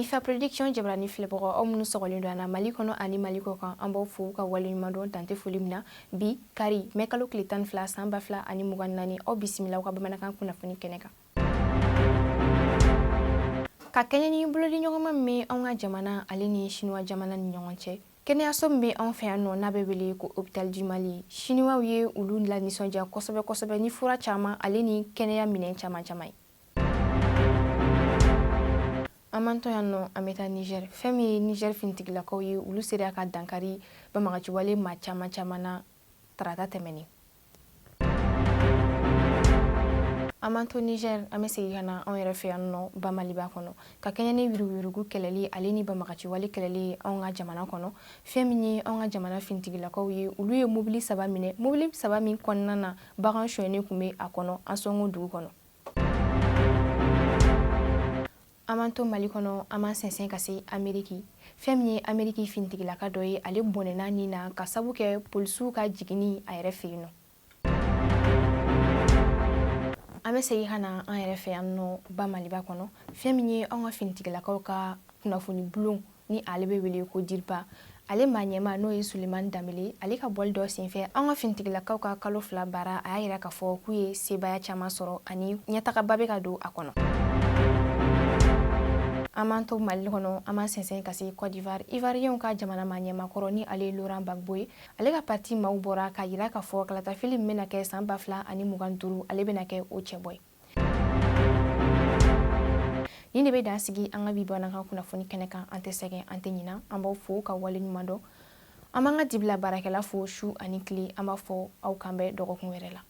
Mifa Production jabarani filɛbagaw, aw minnu sɔgɔlen don an na Mali kɔnɔ ani Mali kɔ kan, an b'aw fo ka waleɲuman dɔn dante foli min na. Bi kari, mɛ kalo tile 12 san 2024, aw bisimila aw ka bamanankan kunnafoni kɛnɛ kan. Ka kɛɲɛ ni bolodiɲɔgɔnma min bɛ anw ka jamana ale ni Sinuwa jamana ni ɲɔgɔn cɛ, kɛnɛyaso min bɛ anw fɛ yan nɔ, n'a bɛ wele ko Hôpital du Mali, Sinuwaw ye olu lanisɔndiya kosɛbɛ kosɛbɛ ni fura caman ale ni kɛnɛya minɛn caman caman ye. An b'an to yan nɔ, an bɛ taa Niger. Fɛn min ye Niger finitigilakaw ye, olu sera ka dankari banbagaciwale maa caman caman na tarata tɛmɛnen. An b'an to Niger, an bɛ segin ka na anw yɛrɛ fɛ yan nɔ ba Maliba kɔnɔ. Ka kɛɲɛ ni yuruguyurugu kɛlɛli ale ni banbagaciwale kɛlɛli ye anw ka jamana kɔnɔ, fɛn min ye anw ka jamana finitigilakaw ye, olu ye mobili saba minɛ, mobili saba min kɔnɔna na bagan sonyɛnen tun bɛ a kɔnɔ Ansongo dugu kɔnɔ. An b'an to Mali kɔnɔ, an b'an sɛnsɛn ka se Ameriki. Fɛn min ye Ameriki finitigilaka dɔ ye, ale bɔnɛna ni na ka sabu kɛ polisiw ka jiginni a yɛrɛ fɛ yen nɔ. An bɛ segin ka na an yɛrɛ fɛ yan nɔ ba Maliba kɔnɔ. Fɛn min ye anw ka finitigilakaw ka kunnafoni bulon ni ale bɛ wele ko DIRPA, ale maa ɲɛmaa, n'o ye Sulemani Danbele, ale ka bɔli dɔ senfɛ an ka finitigilakaw ka kalo 2 baara, a y'a yira k'a fɔ k'u ye sebaaya caman sɔrɔ ani ɲɛtagaba bɛ ka don a kɔnɔ. An b'an to Mali kɔnɔ, an b'an sɛnsɛn ka se Côte d'Ivoire. Ivoirienw ka jamana maa ɲɛmakɔrɔ, ni ale ye Laurent Gbagbo ye, ale ka parti maaw bɔra k'a yira k'a fɔ kalatafili min bɛna kɛ san 2025, ale bɛna kɛ o cɛbɔ ye. Nin de bɛ dan sigi an ka bi bamanankan kunnafoni kɛnɛ kan. An tɛ sɛgɛn, an tɛ ɲina, an b'aw fo ka wale ɲuman dɔn. An b'an ka dibila baarakɛla fo su ani tile. An b'a fɔ aw kan bɛn dɔgɔkun wɛrɛ la.